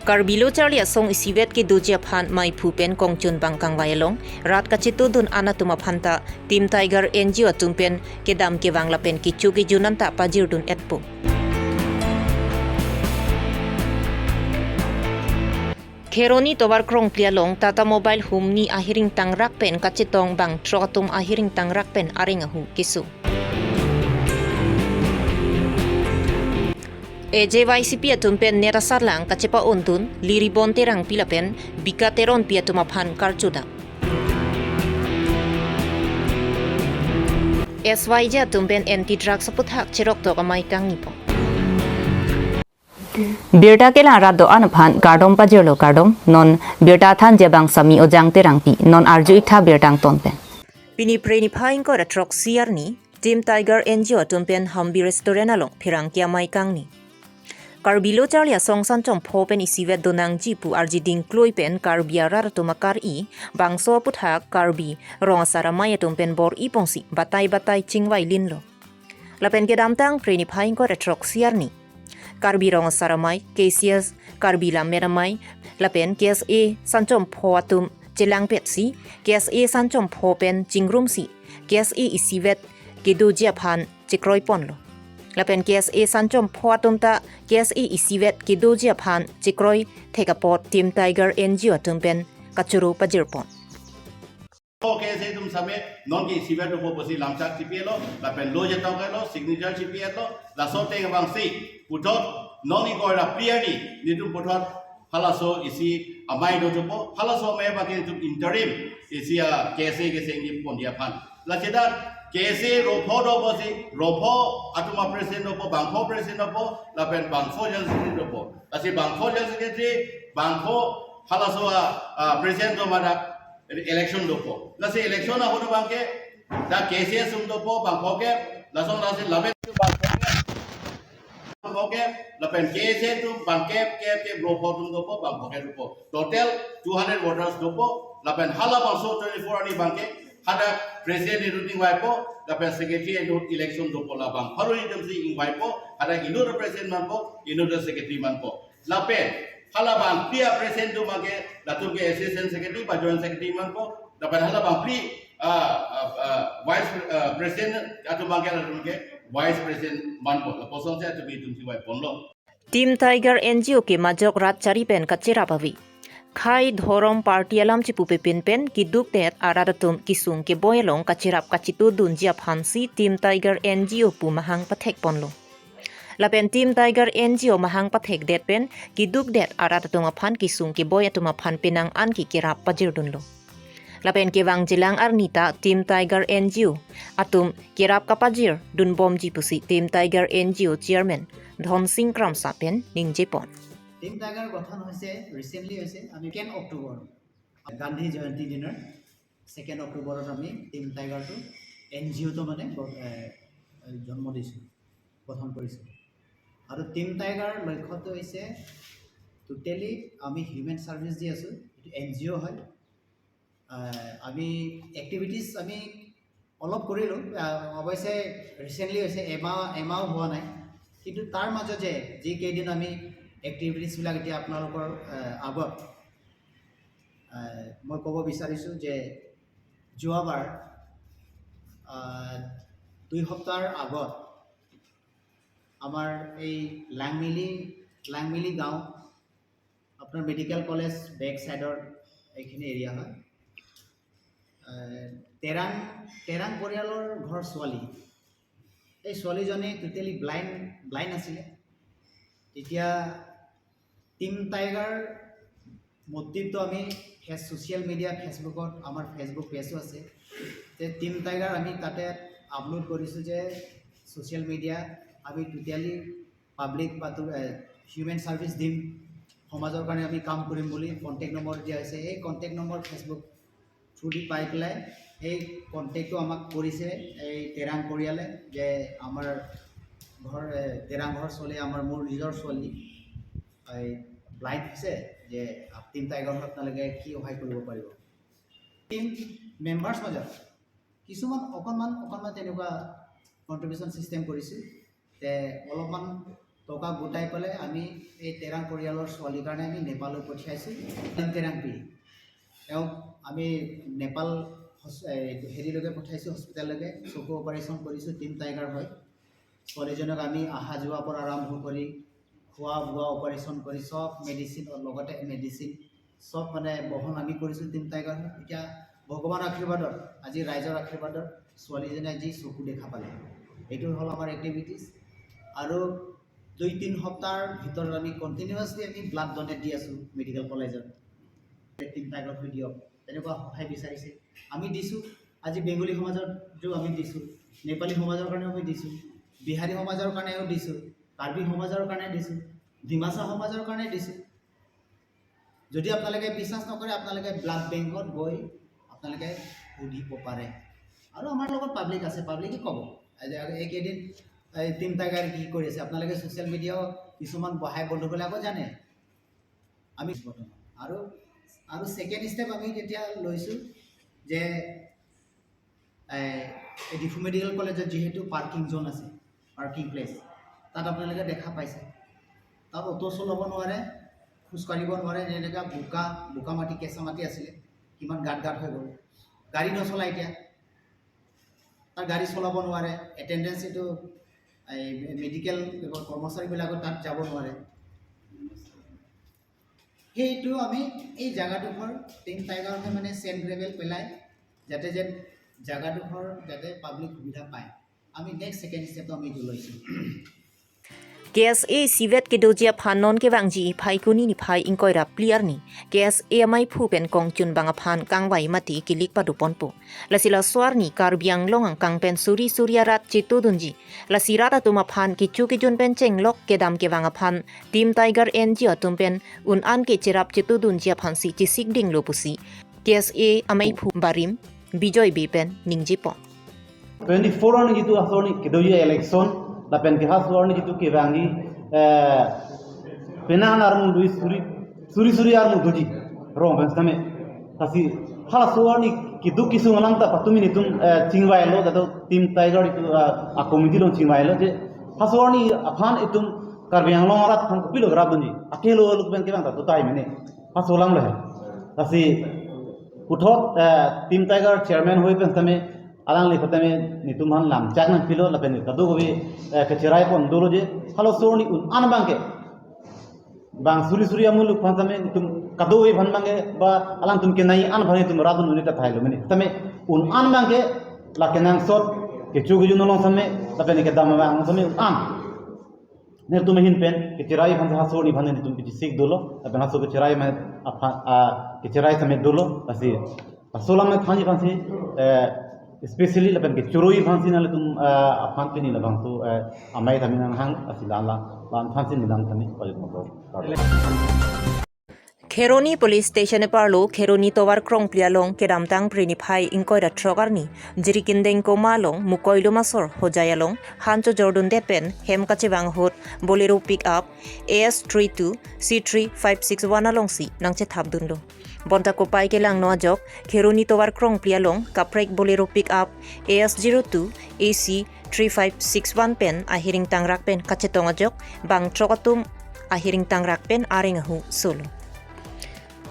Karbilo Charlie asong isiwet ki dujia phan mai phu pen kongchun bangkang wayalong rat kachitu dun anatuma phanta Team Tiger NGO tumpen ke dam ke wangla pen ki chuki junanta pajir dun etpo. Kheroni tobar krong plialong Tata Mobile humni ahiring tangrak pen kachitong bang trotum ahiring tangrak pen aringahu kisu. AJYCP atumpen nera sarlang kachepa ondun liri bonterang pilapen bikateron piatuma phan karchuda. SYJ atumpen anti drugs aputhak cherok to kamai kang nipo. Birta kela rado anaphan kardom pajirlo kardom non birta than jebang sami ojang terangpi non arju itha birtang tonpen. Pini preni phaing ko trok siarni Team Tiger NGO atumpen Hambi restaurant along phirang kia mai kang ni. Karbilo Charlie song san chom pho pen isiwet donang ji pu arji ding kloi pen karbia rar tuma kar i bangso putha karbi rong sara mai tum pen bor i pongsi batai batai chingwai lin lo. Lapen ke damtang preni phaing ko trok siarni. Karbi rong saramai KCS karbi lam meramai lapen KSA sanchom pho atum chelang pet si KSA sanchom pho pen chingrum si KSA isiwet kedu jia phan chikroi pon lo. Lapen KSA sanchom pho atum ta KSA isiwet kedu jia phan chikroi thekapot Team Tiger NGO atum pen kachuru pajir pon. KSA tum same non ki sivet upo posi lamchak CPL la pen lo jetaw ke lo signature CPL lo la so teng bang si puthot non i koi la clear ni nitum puthot halaso isi amai do tupo halaso me ba ki tum interim isi a KSA ke sing ni pon dia phan la cheda KSA rofo do posi rofo atuma president do po bangfo president do po la pen bangfo general secretary do po la si bangfo general secretary bangfo halaso a president do mada election do po la si election a hono bangke da KSA sum do po bangfo ke la song la si labe bangfo ke la pen KSA tu bangke ke ke rofo tum do po bangfo ke do po total 200 voters do po la pen hala bangso 24 ani bangke hada president ni ing wai po la pen secretary ni election do po la bang haru ni si ing wai po hada inu president man po inu secretary man po la pen hala bang pia president do mage la tum ke assistant secretary ba joint secretary man po la pen hala bang pri vice president atu mage la tum ke vice president man po la poson se atu bi tum si wai pon lo. Team Tiger NGO ke majok rat chari pen kachira pavi. Khai dhorom party alam chi pupe pen pen ki duk det aradatum kisung ke boyelong kachirap kachitu dun jia phansi Team Tiger NGO pu mahang pathek ponlo. Lapen Team Tiger NGO mahang pathek det pen ki duk det aradatum phan kisung ke boyatuma phan penang an ki kirap pajir dunlo. Lapen ke wang jilang arnita Team Tiger NGO atum kirap kapajir dun bom ji pusi Team Tiger NGO chairman Dhon Singh Kramsa pen ningje pon. Team tiger গঠন হৈছে recently হৈছে আমি 2 অক্টোবৰ গান্ধী জয়ন্তী দিনৰ 2 অক্টোবৰত আমি team টাইগাৰটো N G auto মানে জন্ম দিছোঁ, গঠন কৰিছোঁ। আৰু টিম টাইগাৰ লক্ষ্যটো হৈছে টোটেলি আমি হিউমেন ছাৰ্ভিচ দি আছোঁ, এইটো এন জি অ' হয়। আমি এক্টিভিটিছ আমি অলপ কৰিলোঁ, অৱশ্যে ৰিচেণ্টলি হৈছে এমাহো হোৱা নাই, কিন্তু তাৰ মাজতে যিকেইদিন আমি এক্টিভিটিছবিলাক এতিয়া আপোনালোকৰ আগত মই ক'ব বিচাৰিছোঁ যে যোৱাবাৰ 2 সপ্তাহৰ আগত আমাৰ এই লাংমিলি গাঁও আপোনাৰ মেডিকেল কলেজ বেক ছাইডৰ এইখিনি এৰিয়া হয়, তেৰাং পৰিয়ালৰ ঘৰ ছোৱালী, এই ছোৱালীজনী টোটেলি ব্লাইণ্ড আছিলে। তেতিয়া টিম টাইগাৰ মটিভটো আমি ছ'চিয়েল মিডিয়া ফেচবুকত আমাৰ ফেচবুক পেজো আছে, যে টিম টাইগাৰ আমি তাতে আপলোড কৰিছোঁ যে ছ'চিয়েল মিডিয়া আমি টোটেলি পাব্লিক বা হিউমেন ছাৰ্ভিচ দিম, সমাজৰ কাৰণে আমি কাম কৰিম বুলি কণ্টেক্ট নম্বৰ দিয়া হৈছে। এই কণ্টেক্ট নম্বৰ ফেচবুক থ্ৰু দি পাই পেলাই সেই কণ্টেক্টটো আমাক কৰিছে এই তেৰাং পৰিয়ালে যে আমাৰ ঘৰ তেৰাং ঘৰ ছোৱালী আমাৰ মোৰ নিজৰ ছোৱালী এই ব্লাইণ্ড হৈছে, যে টিম টাইগাৰ আপোনালোকে কি সহায় কৰিব পাৰিব। টিম মেম্বাৰ্ছ মাজত কিছুমান অকণমান অকণমান তেনেকুৱা কণ্ট্ৰিবিউশ্যন ছিষ্টেম কৰিছোঁ যে অলপমান টকা গোটাই পেলাই আমি এই তেৰাং পৰিয়ালৰ ছোৱালীৰ কাৰণে আমি নেপাললৈ পঠিয়াইছোঁ। তেৰাং পি তেওঁক আমি নেপাল হেৰিলৈকে পঠাইছোঁ, হস্পিটেললৈকে। চকু অপাৰেশ্যন কৰিছোঁ, টিম টাইগাৰ হয়। ছোৱালীজনীক আমি অহা যোৱাৰ পৰা আৰম্ভ কৰি খোৱা বোৱা, অপাৰেশ্যন কৰি চব মেডিচিন, লগতে মেডিচিন চব মানে বহন আমি কৰিছোঁ টিম টাইগাৰ হৈ। এতিয়া ভগৱানৰ আশীৰ্বাদত, আজি ৰাইজৰ আশীৰ্বাদত ছোৱালীজনীয়ে আজি চকু দেখা পালে। এইটো হ'ল আমাৰ এক্টিভিটিছ। আৰু 2-3 সপ্তাহৰ ভিতৰত আমি কণ্টিনিউৱাছলি আমি ব্লাড ডনেট দি আছোঁ মেডিকেল কলেজত। টিম টাইগাৰ হৈ দিয়ক, তেনেকুৱা সহায় বিচাৰিছে, আমি দিছোঁ। আজি বেংগলী সমাজতো আমি দিছোঁ, নেপালী সমাজৰ কাৰণেও আমি দিছোঁ, বিহাৰী সমাজৰ কাৰণেও দিছোঁ, কাৰ্বি সমাজৰ কাৰণে দিছোঁ, ডিমাচা সমাজৰ কাৰণে দিছোঁ। যদি আপোনালোকে বিশ্বাস নকৰে, আপোনালোকে ব্লাড বেংকত গৈ আপোনালোকে সুধিব পাৰে। আৰু আমাৰ লগত পাব্লিক আছে, পাব্লিকে ক'ব আজি এইকেইদিন এই টিম টাইগাৰ কি কৰি আছে। আপোনালোকে ছ'চিয়েল মিডিয়াও কিছুমান বহাই বন্ধুবিলাকো জানে। আমি বৰ্তমান আৰু ছেকেণ্ড ষ্টেপ আমি তেতিয়া লৈছোঁ যে এই ডিফু মেডিকেল কলেজত যিহেতু পাৰ্কিং জ'ন আছে, পাৰ্কিং প্লেচ, তাত আপোনালোকে দেখা পাইছে, তাত অ'টো চলাব নোৱাৰে, খোজকাঢ়িব নোৱাৰে। যেনেকুৱা বোকা বোকা মাটি, কেঁচা মাটি আছিলে, কিমান গাঁত গাঁত হৈ গ'ল। গাড়ী নচলায় এতিয়া তাত, গাড়ী চলাব নোৱাৰে। এটেণ্ডেঞ্চ এইটো এই মেডিকেল কৰ্মচাৰীবিলাকো তাত যাব নোৱাৰে। সেইটো আমি এই জেগাডোখৰ টিম টাইগাৰ হৈ মানে চেণ্ড গ্ৰেভেল পেলাই যাতে যেন জেগাডোখৰ যাতে পাব্লিক সুবিধা পায়, আমি নেক্সট ছেকেণ্ড ষ্টেপটো আমি এইটো লৈছোঁ। KSA sivet ke dojia phanon ke wangji phai kuni ni phai ingkoi ra player ni KSA mai phu pen kong chun banga phan kangwai mati kilik pa dupon pu lasila swar ni karbiang long ang kang pen suri surya rat chitu dunji lasira ta tuma phan ki chu ki jun pen cheng lok ke dam ke wanga phan Team Tiger NGO tum pen un an ke chirap chitu dunjia phan si chi sik ding lo pusi KSA amai phu barim Bijoy B pen ningji po. 24 ni jitu asor ni kedoji election la pen ke hasor ni jitu ke bangi penan ar mu dui suri suri suri ar mu doji rong pen same kasi hala sor ni kidu kisu ngalang ta patumi ni tum chingwai lo da Team Tiger itu a committee lo chingwai lo je hasor ni afan itum karbiang long rat phan pilo grab dunji akelo lu pen ke bang ta to tai mene hasolam lo he kasi উঠত team tiger chairman হৈ PAN তামে alang li khotame nitum han lam chak nang pilo la pen kadu gobi ke cherai pon dolo je halo sorni un an bangke bang suri suri amul phan tame tum kadu wi bhan bangke ba alang tum ke nai an bhan tum radun unita thailo mene tame un an bangke la kenang sot ke chu gi nolong same la pen ke dam bang same un an ne tum hin pen ke cherai bhan ha sorni bhan ni tum ke sik dolo la pen haso ke cherai ma a ke cherai same dolo asi asolam me thanji phansi especially lapen ke churoi phansi nale tum aphan pini la bang so amai thami nang hang asi la la lan phansi ni dam thami pali mo. Kheroni police station parlo Kheroni towar krong plialong kedamtang prini phai ingkoi ra trogarni jirikindeng ko malong mukoilo masor hojayalong hancho jordun depen hem kachewang hot Bolero pick up AS 32 C3 561 along si nangche thabdunlo bonta ko pai ke lang noajok Kheroni towar krong plialong kaprek Bolero pick up AS 02 AC 3561 pen ahiring tangrak pen kachetong ajok bang trokatum ahiring tangrak pen aring hu solo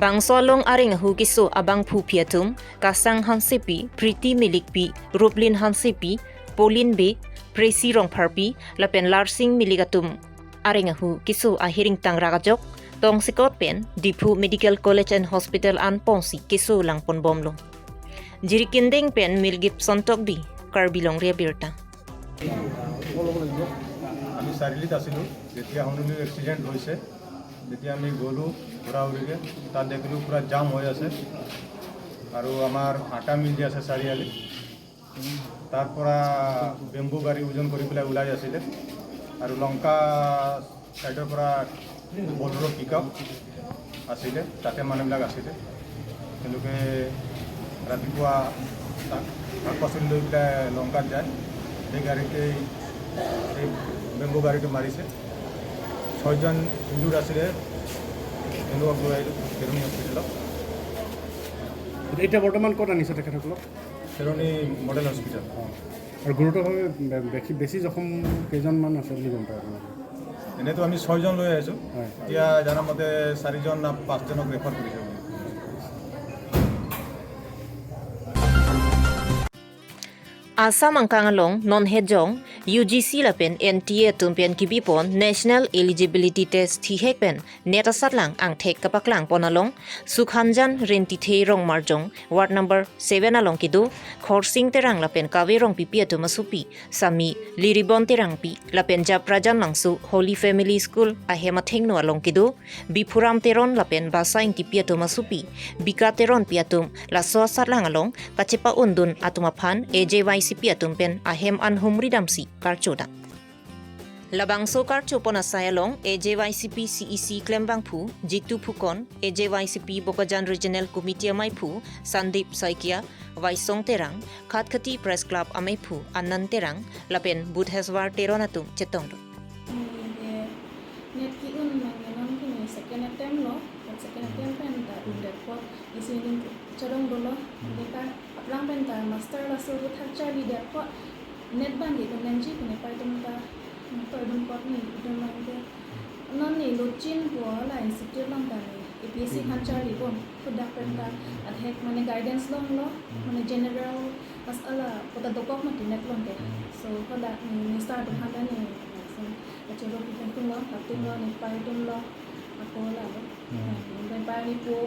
Bangsolong aring hu kisu abang phu phiatum kasang hansepi Priti milikpi Ruplin hansepi Polin be Presi rong pharpi lapen larsing miligatum aring hu kisu ahiring tangragajok tong sikot pen Diphu Medical College and Hospital an pongsi kisu langpon bomlo jirikindeng pen milgip sontok bi karbilong ria birta. আমি চাৰিআলিত আছিলোঁ যেতিয়া শুনিলোঁ accident হৈছে। যেতিয়া আমি গ'লোঁ ঘূৰা-ঘূৰিকৈ, তাত দেখিলোঁ পূৰা জাম হৈ আছে। আৰু আমাৰ আটা মিল যে আছে চাৰিআলিত, তাৰ পৰা বেম্বু গাড়ী ওজন কৰি পেলাই ওলাই আছিলে আৰু লংকা ছাইডৰ পৰা বলেৰ' পিক আপ আছিলে, তাতে মানুহবিলাক আছিলে। তেওঁলোকে ৰাতিপুৱা শাক শাক পাচলি লৈ পেলাই লংকাত যায়। সেই গাড়ীতেই এই বেম্বু গাড়ীটো মাৰিছে। ছয়জন ইনজুৰ্ড আছিলে, তেওঁলোকক লৈ আহিলোঁ খেৰণি হস্পিটেলত। এতিয়া বৰ্তমান ক'ত আনিছে তেখেতসকলক? Kheroni model hospital. আৰু গুৰুতৰভাৱে বেছি বেছি জখম কেইজনমান আছে বুলি গম পায় আপোনালোকে? এনেইতো আমি 6জন লৈ আহিছোঁ, এতিয়া জানামতে 4জন না 5জনক ৰেফাৰ কৰিছে। Assam angkang along non hejong UGC lapen NTA tumpian kibipon National Eligibility Test thi hekpen neta satlang ang thek kapaklang ponalong Sukhanjan renti the rong marjong ward number 7 along kidu khorsing terang lapen kawe rong pipia tu masupi sami liribon terang pi lapen japrajan langsu Holy Family School ahema thengno along kidu bipuram teron lapen basaing tipia tu masupi bika teron piatum laso satlang along kachepa undun atumaphan AJY CP atumpen ahem an humri damsi karchoda. Labangso karcho pona sayalong AJYCP CEC Klembang Phu, Jitu Phukon, AJYCP Bokajan Regional Committee Amai Phu, Sandip Saikia, Vaisong Terang, Khatkhati Press Club Amai Phu, Anand Terang, Lapen Budheswar Teronatum Chetongdo. Net ki un mangenon kini second attempt lo, second attempt pen ta undet po isinin chodong dolo deka aplang pen ta master la so thak chali der po net ban di kun ji kini pai tum ta toy dum pot ni dum mang ke non ni lochin bo la institute long ta ni APSC khan chali bon khudak pen ta adhek mane guidance long lo mane general masala kota dokok ma net long ke so khoda ni start khan ta ni choro ki tum lo tum lo ni pai tum lo ako la lo ni pai ni po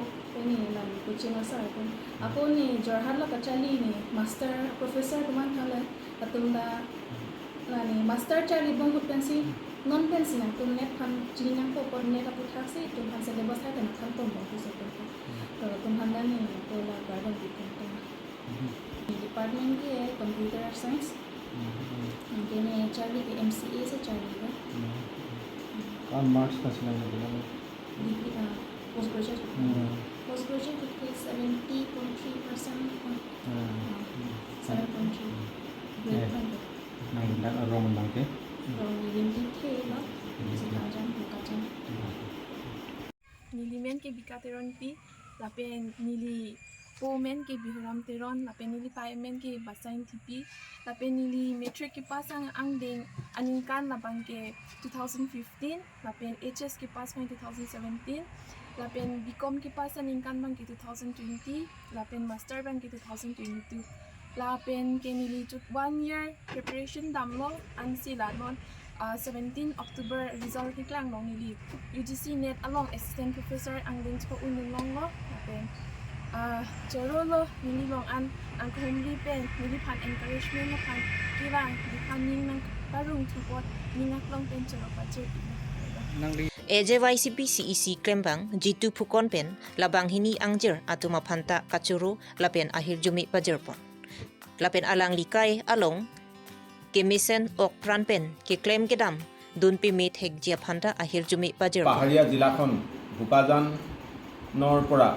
ni la ni coaching asa ko ako ni Jorhat lo kachali ni master professor kuman thale atum da la ni master chali bong hut pensi non pensi na tum net phan chini na ko por net apu thaksi tum phan syllabus tha na than tom bong so tum to tum phan da ni ko la garden bi tum tum department ki computer science इनके Charlie के MCA से Charlie का और marks का सिलाई लगे degree post graduate के 70.3% 7.3 grade नहीं रोंग लगे रोंग limit थे ना सिकाजन बुकाजन नीली के बिकातेरन पी लापेन नीली pomen ke bihuram teron lapen nili paemen ke basain thipi lapen nili metric ke pass ang angdeng aninkan labang ke 2015 lapen HS ke pass bang 2017 lapen BCom ke pass aninkan bang ke 2020 lapen master bang ke 2022 lapen ke nili chut 1 year preparation damlo ansi la non 17 October result ke klang long nili UGC net along assistant professor angdeng chko unun long lo lapen chorolo nili long an ang homely pen nili phan encouragement na phan kirang di phan ning nang parung thupot ningak long pen choro pa che AJYCP CEC Klembang Jitu Phukon pen labang hini angjer atuma phanta kachuru lapen ahir jumi pajerpon lapen alang likai along ke misen ok pran pen ke klem kedam dun pi mit hekjia phanta ahir jumi pajerpon পাহাৰীয়া জিলাখন বোকাজানৰ পৰা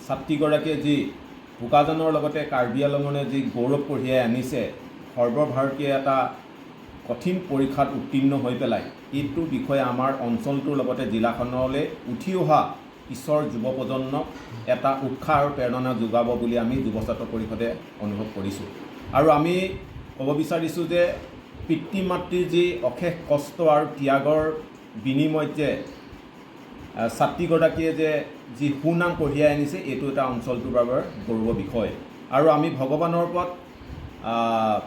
ছাত্ৰীগৰাকীয়ে যি বোকাজানৰ লগতে কাৰ্বি আংলঙে যি গৌৰৱ কঢ়িয়াই আনিছে, সৰ্বভাৰতীয় এটা কঠিন পৰীক্ষাত উত্তীৰ্ণ হৈ পেলাই এইটোৰ বিষয়ে আমাৰ অঞ্চলটোৰ লগতে জিলাখনলৈ উঠি অহা পিছৰ যুৱ প্ৰজন্মক এটা উৎসাহ আৰু প্ৰেৰণা যোগাব বুলি আমি যুৱ ছাত্ৰ পৰিষদে অনুভৱ কৰিছোঁ। আৰু আমি ক'ব বিচাৰিছোঁ যে পিতৃ মাতৃৰ যি অশেষ কষ্ট আৰু ত্যাগৰ বিনিময়ত যে ছাত্ৰীগৰাকীয়ে যে যি সুনাম কঢ়িয়াই আনিছে, এইটো এটা অঞ্চলটোৰ বাবে গৌৰৱৰ বিষয়। আৰু আমি ভগৱানৰ ওপৰত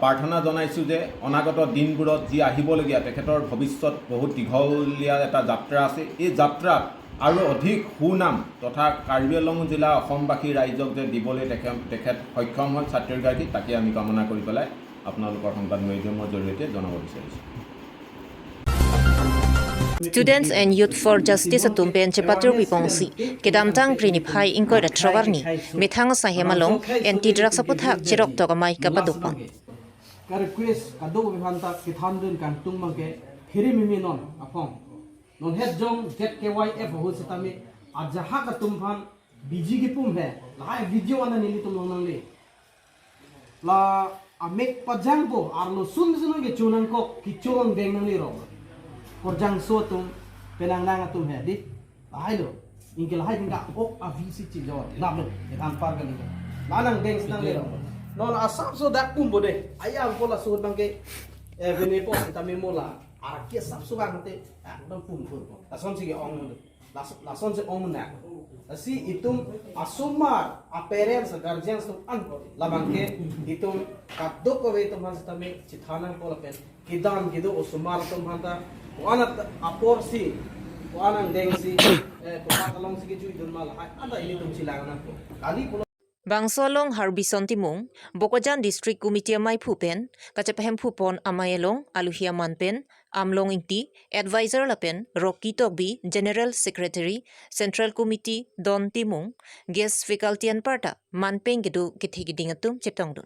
প্ৰাৰ্থনা জনাইছোঁ যে অনাগত দিনবোৰত যি আহিবলগীয়া তেখেতৰ ভৱিষ্যত বহুত দীঘলীয়া এটা যাত্ৰা আছে, এই যাত্ৰাত আৰু অধিক সুনাম তথা কাৰ্বি আংলং জিলা অসমবাসী ৰাইজক যে দিবলৈ তেখেত সক্ষম হয় ছাত্ৰীগৰাকী, তাকে আমি কামনা কৰি পেলাই আপোনালোকৰ সংবাদ মাধ্যমৰ জৰিয়তে জনাব বিচাৰিছোঁ। Students and Youth for Justice atumpen chepatur pipongsi kedamtang prini phai ingkoi da trogarni methang sa hemalong anti drugs aputhak chirok to kamai kapadupon ka request ka do bihanta ki thandun kan tung mangke phiri mimi non apong non het jong ZKYF ho setami ajaha ka tumphan biji ki pum he lai video ana nili tum long nang le la amek pajang po arlo sun sun ke chunang ko ki chulong beng nang le ro korjang so tum penang nang atum he di lai lo ingke lai ding ka ok a vc chi jo nam lo etan par ka ni lanang beng nang le ro non asam so dak pum bode ayam pola so bang ke e bene po tami mola Arakia sap su bang te ekdom pum phur ko lason si ong lason si ong na si itum asumar a parents guardians tu an labangke itum kaddo ko ve tum han tame chithana ko lapen kidan kidu osumar tum hanta ko apor si ko anang deng si ko kalong si ki ju idun mal hai anda ini tum silangana ko kali. Bangsolong Harbison Timung, Bokojan District Committee amai phupen, kachapahem phupon amayelong, aluhia manpen, amlong ingti, advisor lapen, Rocky Tokbi, General Secretary, Central Committee, Don Timung, Guest Faculty and Parta, manpeng gedu kithigidingatum chetongdun.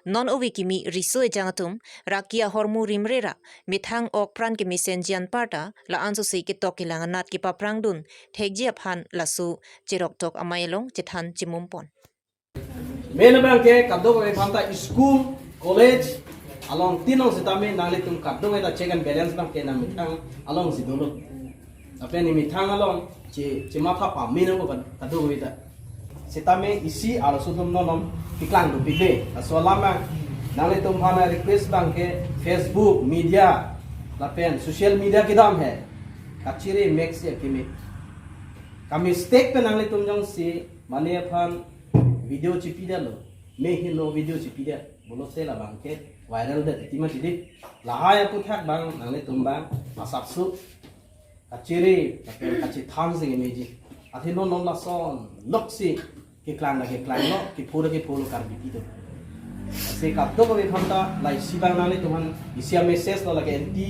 Non owi kimi riso ejangatum rakia hormu rimrera mithang ok pran ki misenjian parta la ansu sei ki tokilang nat ki paprangdun thekji aphan lasu chirok tok amayelong chethan chimumpon. Mena bang ke kaddo ko phanta school college along tinong sitame nangli tum kaddo da check and balance bang ke na mithang along sidolo apen ni mithang along che che matha pa mena ko kaddo ko da sitame isi aro sudum nonom kiklang do pide asolama nangli tum phana request bang ke Facebook media lapen social media kidam hai kachire max ya kimi kami stake pe nangli tum jong si mane phan video chipi dalo me hino video chipi da bolo se la bangke viral da tima tidi lahaya pu thak bang nangle tum bang asapsu kachiri lapen kachi tham se meji athi no nom la son lok si ke klang la ke klang no ke phura ke pholo kar bi do se ka do ko phanta lai si bang nangle tuman isia message la ke anti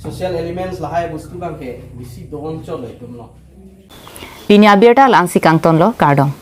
social elements lahaya bostu bangke bisi don cholo tum no Pinia berta lang si kangton lo kardong.